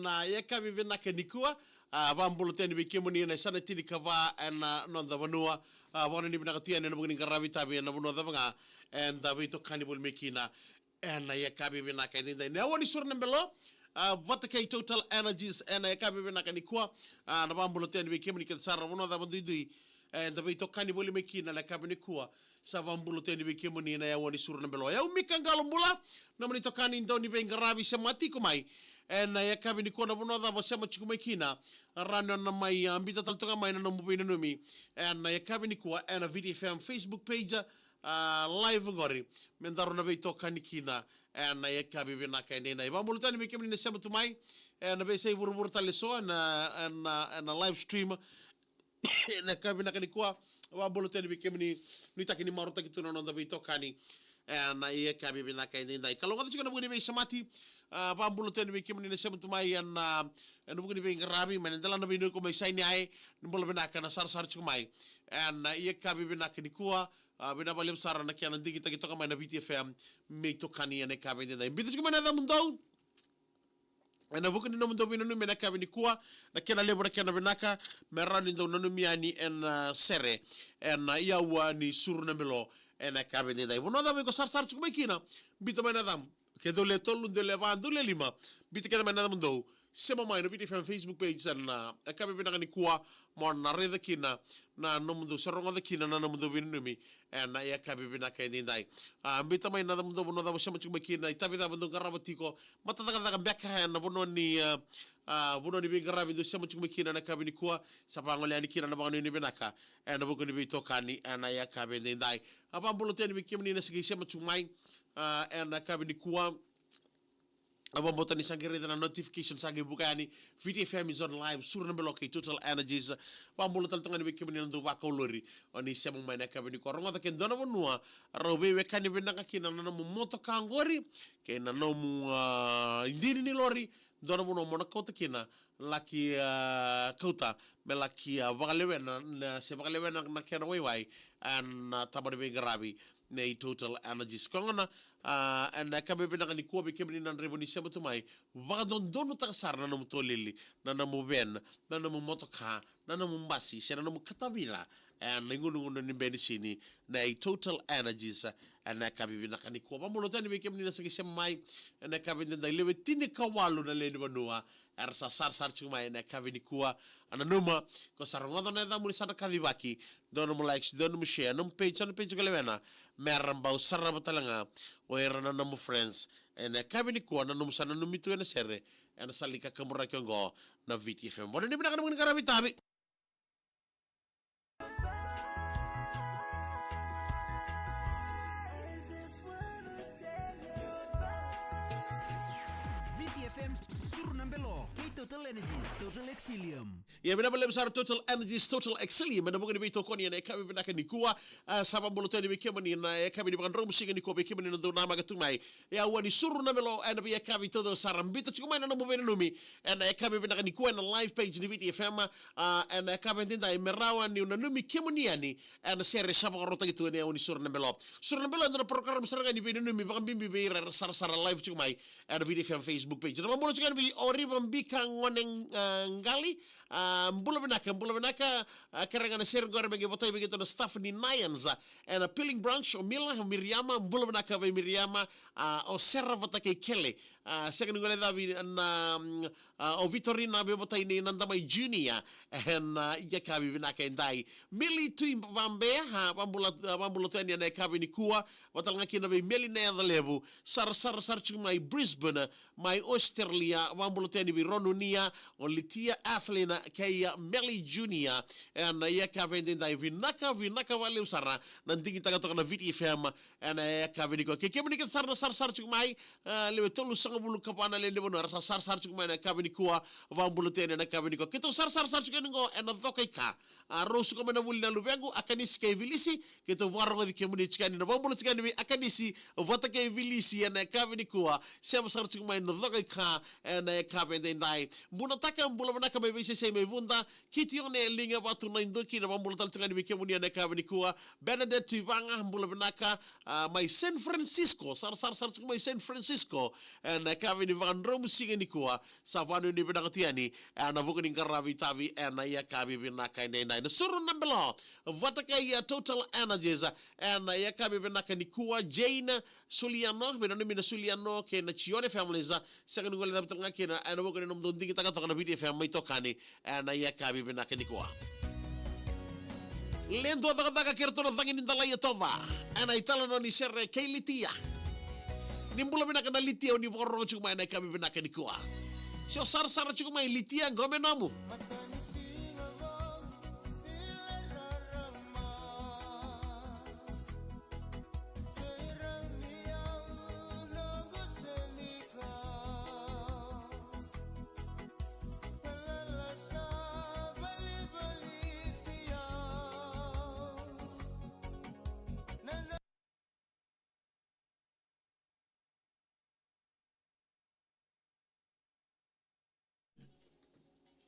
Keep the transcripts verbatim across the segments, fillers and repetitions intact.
Na yakavi vinaka nikua, a, vakabula tu yani vei kemuni ena yasana tinikava ena noda vanua. A, vakananumi vinaka tu yani ena vuku ni qaravi tavi ena vanua cava ga eda veitokani voli mai kina. Ena yakavi vinaka edaidai, na aua ni suru na belo, a, vata kei Total Energies ena yakavi vinaka nikua. A, na vakabula tu yani vei kemuni kece sara, vanua cava duidui eda veitokani voli mai kina ena yakavi nikua. Sa vakabula tu yani vei kemuni na aua ni suru na belo. Au Mika Qalobula, nomuni itokani dau ni veiqaravi, sema tiko mai ena yakavi nikua, na vanua cava o sema tiko mai kina. Rawa ni o na mai, a, biuta tale toka mai na nomu veinanumi ena yakavi nikua ena Viti F M Facebook page, a, live oqori. Me daru na veitokani kina ena yakavi vinaka edaidai. Vakabula tu yani vei kemuni na sema tu mai ena veiyasai vuravura tale eso ena, ena, ena live stream ena yakavi vinaka nikua. Vakabula tu yani vei kemuni, nuitaki ni marautaki tu na noda veitokani ena yakavi vinaka edaidai. Kalougata tiko ena vuku ni veisemati. A, vakabula tu yani vei kemuni na sema tu mai ena, ena vuku ni veiqaravi, mai na delana veinuku mai Sainiae. Ni bula vinaka na sarasara tiko mai ena yakavi vinaka nikua. A, vinaka vakalevu sara na kena digitaki toka mai na Viti F M me itokani ena yakavi edaidai. Biuta tiko mai na yacamudou ena vuku ni nomudou veinanumi ena yakavi nikua, na kena levu na kena vinaka, me rawa ni dou nanumi yani ena, a, sere ena aua ni suru na belo ena yakavi edaidai. Vanua cava iko sarasara tiko mai kina, biuta mai na yacamu. Ke dou le tolu, dou le va, dou le lima, biuta kece mai na yacamudou. Sema mai na Viti F M Facebook page ena, a, yakavi vinaka nikua, mo na raica kina na nomudou, se rogoca kina na nomudou veinanumi ena yakavi vinaka edaidai. A, biuta mai na yacamudou, vanua cava o sema tiko mai kina, itavi cava dou qarava tiko, matacakacaka beka ena vanua ni, a, a, vanua ni veiqaravi dou sema tiko mai kina ena yakavi nikua. Sa vagolea yani kina na vakanuinui vinaka ena vuku ni veitokani ena yakavi edaidai. A, vakabula tu yani vei kemuni na sa qai sema tiko mai, a, ena yakavi nikua. A, vakabauta ni sa qai raica na notification sa qai vuka yani. Viti F M is on live, suru na belo kei Total Energies. Vakabula tale toka yani vei kemuni na dau vakau lori, o ni sema mai ena yakavi nikua. Rogoca ke dua na vanua rau veiwekani vinaka kina na nomu motoka oqori kei na nomu, a, idini ni lori, dua na vanua mo na kauta kina, laki, a, kauta me laki, a, vakalewena na, se vakalewena na kena waiwai ena, a, tabana ni veiqaravi nei Total Energies. Koya gona, a, ena yakavi vinaka nikua vei kemuni na draiva ni sema tu mai, vakadodonutaka sara na nomu tolili, na nomu van, na nomu motoka, na nomu basi, se na nomu katavila ena igunugunu ni benisini nei Total Energies ena yakavi vinaka nikua. Vakabula tu yani vei kemuni na sa qai sema mai ena yakavi edaidai, lewe tinikawalu na lewe ni vanua era sa sarasara tiko mai ena yakavi nikua. A, nanuma, ko sa rogoca na yacamuni sa na kacivaki, dua nomu likes, dua nomu share, nomu page, nomu page ko lewena, me ra bau sarava tale ga o ira na nomu friends ena yakavi nikua. Nanuma sa nanumi tu ena sere ena sala ni kakaburaki oqo na Viti F M. Vakananumi vinaka na vuku ni qaravi tavi. Viti F M, suru na belo kei Total Energies, Total Exilium. Ia, vinaka vakalevu sara Total Energies, Total Exilium ena vuku ni veitokoni ena yakavi vinaka nikua. A, sa vakabula tu yani vei kemuni na yakavi ni vakadromu siga nikua, vei kemuni na dau namaka tu mai. E aua ni suru na belo ena veiyakavi taucoko sara. Biuta tiko mai na nomu veinanumi ena yakavi vinaka nikua ena live page ni Viti F M. A, ena yakavi edaidai me rawa niu nanumi kemuni yani ena sere sa vakarautaki tu ena aua ni suru na belo. Suru na belo e dua na program sara ga ni veinanumi, vakabibi vei ira era sarasara live tiko mai ena Viti F M Facebook page. Na vakabula tiko yani vei Oriva Bika Gone, a, Qali. A, bula vinaka, bula vinaka. A, kerea ga na sere qori me qai votai vei keitou na staff ni Nayans, a, ena Peeling Branch, o Mila, o Miriama, bula vinaka vei Miriama, a, o Sera vata kei Kele. A, sega ni guilecavi na, mm, a, o Vitorina, veivotai nei Nadamai Junior ena, a, yakavi vinaka edai. Meli Tui Vabea, a, vakabula, a, vakabula tu yani ena yakavi nikua, vata tale ga kina vei Meli na Yaca Levu, sarasara sara tiko mai Brisbane, mai Australia, vakabula tu yani vei Ronunia, o Litia Athlina kei, a, Meli Junior ena yakavi edaidai. Vinaka, vinaka vakalevu sara na digitaka toka na Viti F M ena yakavi nikua. Kei kemuni kece sara na sarasara tiko mai, a, lewe tolusagavulu ka va na lewe ni vanua era sa sarasara tiko mai ena yakavi nikua, vakabula tu yani ena yakavi nikua. Keitou sarasara sara tiko yani qo ena Coka i Ka. A, rau suka mai na vuli na luvequ Akanisi kei Vilisi, keitou vakarogoci kemuni tiko yani. Na vakabula tiko yani vei Akanisi vata kei Vilisi ena yakavi nikua, sema sara tiko mai na Coka i Ka ena yakavi edaidai. Bunataka, bula vinaka mai Veisaisai mai Vuda. Kitione Liga Vatu na i Doki, na vakabula tale tiko yani vei kemuni ena yakavi nikua. Bernadette Tuivaga, bula vinaka, a, mai San Francisco, sarasara sara tiko mai San Francisco ena yakavi ni vakadromu siga nikua. Sa Ni vinaka tu yani ena vuku ni qaravi tavi ena yakavi vinaka edaidai. Na suru na belo vata kei a Total Energies ena yakavi vinaka nikua. Jane Suliano, me nanumi na Suliano kei na Gione families, sega ni guilecavi tale ga kina ena vuku ni nomudou digitaka toka na Viti F M mai tokani ena yakavi vinaka nikua. Le dua cakacaka kei ratou na cagi ni dala i Yatova ena italanoa ni sere kei Litia. Ni bula vinaka na Litia, o ni vakarorogo tiko mai ena yakavi vinaka nikua. Se o sarasara tiko mai Litia, qo me nomu.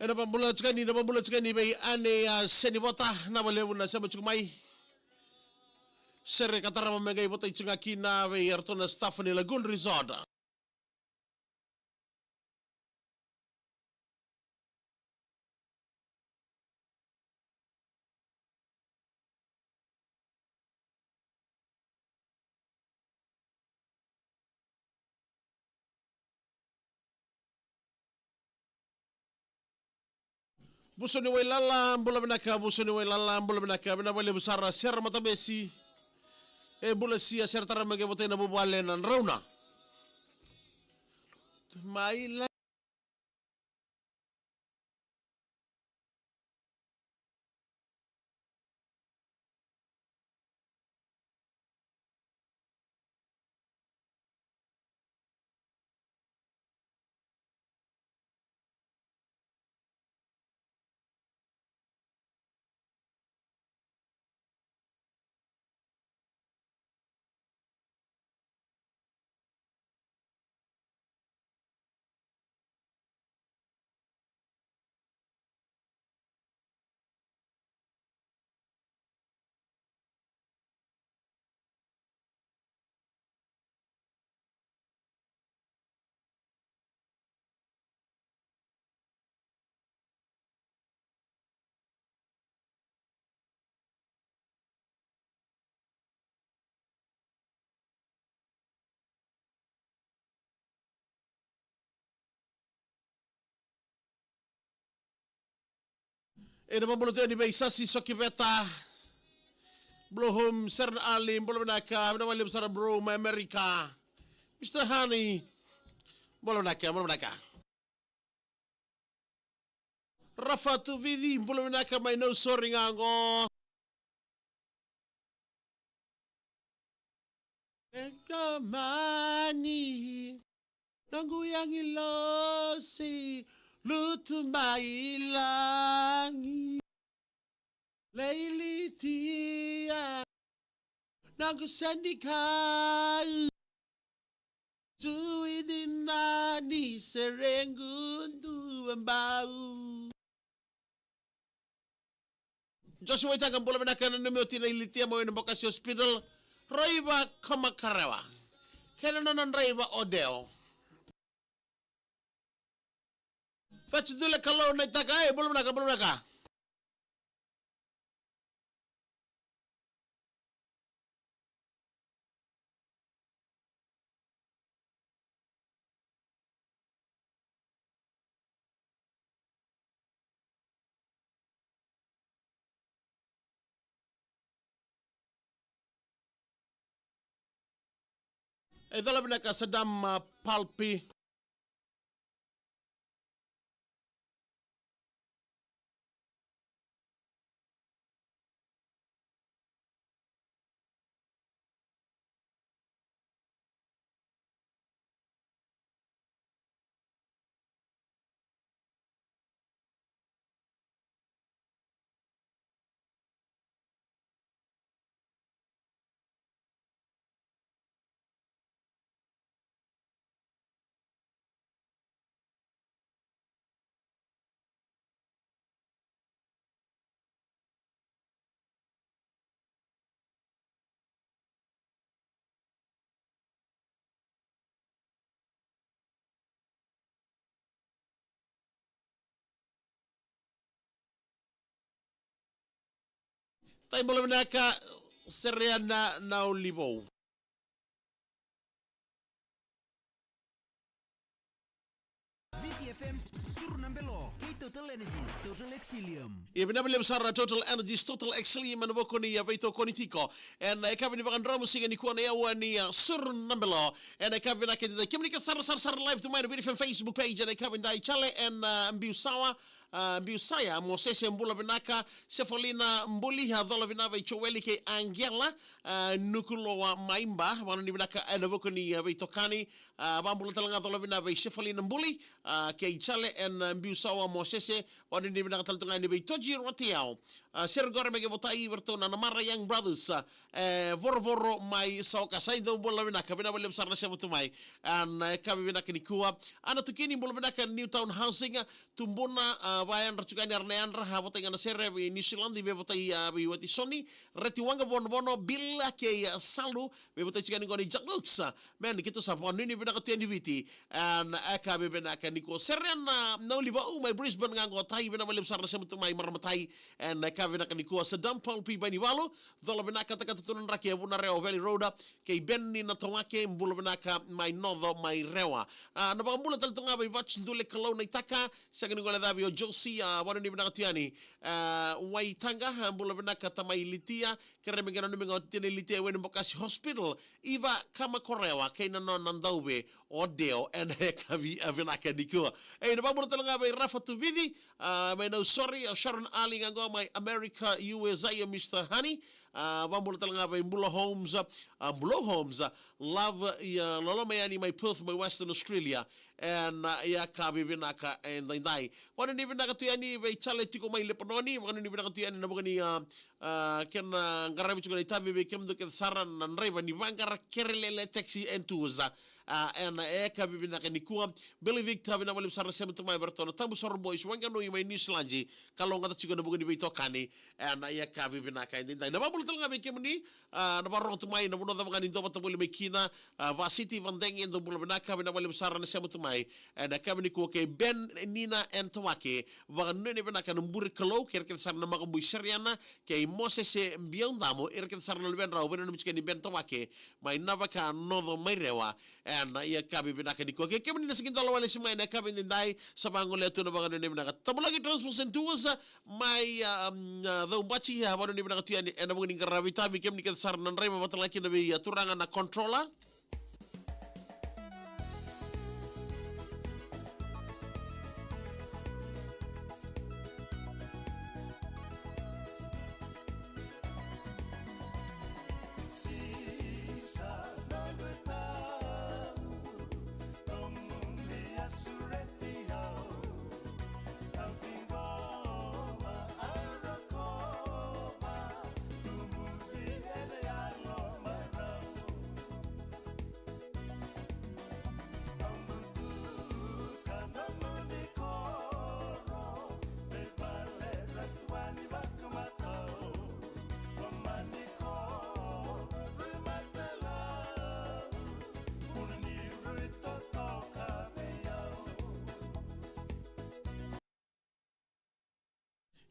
Ena vabula tiko ni, na vabula tiko ni vei Ane, a, Senivota, na valevu na sema tiko mai. Sere ka tarava me qai vota tiko ga kina vei iratou na staff ni Lagoon Resort. Vuso ni Wailala, bula vinaka, Vuso ni Wailala, bula vinaka, vinaka vakalevu sara, Sera Matabesi. E bula sia, Sera tara me qai votai na vuvale na drauna. Mai la. Ena vabula tu yani vei Sasi Sokiveta. Blue Home, Seren Ali, bula vinaka, vinaka vakalevu sara bro, mai Amerika. Mister Honey, bula vinaka, bula vinaka. Rafatu Vici, bula vinaka mai Nausori ga qo. Eka mani, noqu agilosi, lutu mai lagi. Lei Litia, noqu senikau. Tuini nani serequ duabau. Joshua Waitaka, bula vinaka, nanumi oti na Ilitia mai Nabokasi Hospital. Raiva Kamakarewa kei na nona draiva o Deo. Fatidule Kalou Naitaka, e, bula vinaka, bula vinaka. E cola vinaka Sadam, a, Palpi. Taibola vinaka, Sereana na Olivou. Viti F M, Suru na Belo, kei Total Energies, Total Excellium. Ia vinaka vakalevu sara Total Energies, Total Excellium, ena vuku ni, a, veitokoni tiko. Ena, e, yakavi ni vakadromu siga nikua na yawa ni, a, Suru na Belo. Ena yakavi vinaka edaidai, kemuni ka sarasara live tu mai na Viti F M Facebook page, ena yakavi edaidai, Chale ena, a, Biusawa, a, Biusaya Mosese, bula vinaka, Sefalina Buli, a, cola vinaka vei Joeli kei Angela, a, Nukuloa Maimba, vanuinui vinaka ena vuku ni, a, veitokani, a, vabula tale ga cola vinaka vei Sefalina Buli, a, kei Chale ena, a, Biusawa Mosese, vanuinui vinaka tale tu ga yani vei Toji Rotiao, a, Sergore Megevotai, vei ratou na Namara Young Brothers, a, e, Vorovoro mai Saoka, sa dou bula vinaka, vinaka vakalevu sara na sema tu mai. Ena, e, yakavi vinaka nikua. Ana Tukini, bula vinaka, Newtown Housing, a, Tubuna, a, vakayadra tiko yani era na yadra, a, vata ga na sere vei New Zealand, vei vata, a, vei Watisoni, Reti Waqavonovono, Bill, a, kei, a, Salu, vei vata tiko yani qo ni Jack Looks, a, man, keitou sa vakanuinui vinaka tu yani Viti. Ena, e, yakavi vinaka nikua. Sereana na Olivou mai Brisbane ga qo, Tai, vinaka vakalevu sara na sema tu mai, marama Tai. Ena, e, yakavi vinaka nikua. Sadam Paul P Bainivalu, cola vinaka, Takata tu na draki e Vunarewa Valley Road, kei Benny na Tawake, bula vinaka mai Noco mai Rewa. A, na vakabula tale tu ga vei Vats Dule Kalou na Itaka, sega ni gole cavi o Josie, a, vanuinui vinaka tu yani. A, Waitaqa, a, bula vinaka tamai Litia, kere me qai nanumi ga o tinai Litia e Wene Bokasi Hospital, Iva Kamakorewa, kei na nona dauve o Deo, ena yakavi, a, vinaka nikua. E, na vakabula tale ga vei Rafa Tuvici, a, mai Nausori, a, Sharon Ali ga qo mai America, U S A, o Mister Honey, a, vakabula tale ga vei Bula Homes, a, Bula Homes, a, love, ia, loloma yani mai Perth, mai Western Australia, ena, a, yakavi vinaka edaidai. Vanuinui vinaka tu yani vei Chale tiko mai Lepanoni, vanuinui vinaka tu yani ena vuku ni, a, a, kena qaravi tiko na itavi vei kemudou kece sara na draiva ni vaqara Kerelele Taxi and Tours. A, ena, e, yakavi vinaka nikua. Billy Victor, vinaka vakalevu sara na sema tu mai vei ratou na Tabusoro Boys, Wanganui mai New Zealand, kalougata tiko ena vuku ni veitokani. Ena, e, yakavi vinaka edaidai. Na vakabula tale ga vei kemuni, a, na vakarorogo tu mai, na vanua cava ga ni dua vata voli mai kina, a, Vasiti, Vadegi, dou bula vinaka, vinaka vakalevu sara na sema tu mai. Ena yakavi nikua kei Ben, Nina and Tawake, vakanuinui vinaka na bure Kalou, kei ira kece sara na Makubui Sereana, kei Mosese Biaudamu, ira kece sara na luvedrau, veinanumi tiko ni Ben Tawake, mai Navaka, Noco mai Rewa. Ena, a, yakavi vinaka nikua. Kei kemuni na sega ni dau lako lesi mai ena yakavi edaidai, sa vagolea tu na vakanuinui vinaka. Tabulaki Transport and Tours, mai, a, um, a, Caubati, a, vakanuinui vinaka tu yani ena vuku ni qaravi itavi, kemuni kece sara na draiva, vata ga kina vei, a, turaga na controller.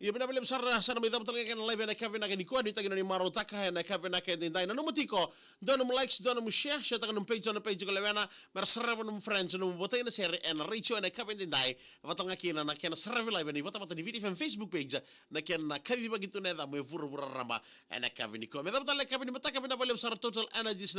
Ia, vinaka vakalevu sara, sa na mai cava tale ga kena live ena yakavi vinaka nikua, nuitaki ni o ni marautaka ena yakavi vinaka edaidai. Nanuma tiko, dua nomu likes, dua nomu share, share taka nomu page, nomu page ko lewena, me ra sarava nomu friends, nomu votai na sere ena retio ena yakavi edaidai. Vata ga kina na kena saravi live ena ivatavata ni Viti F M Facebook page, na kena kacivaki tu na yacamu e vuravura raraba ena yakavi nikua. Me cava tale na yakavi ni mataka, vinaka vakalevu sara Total Energies,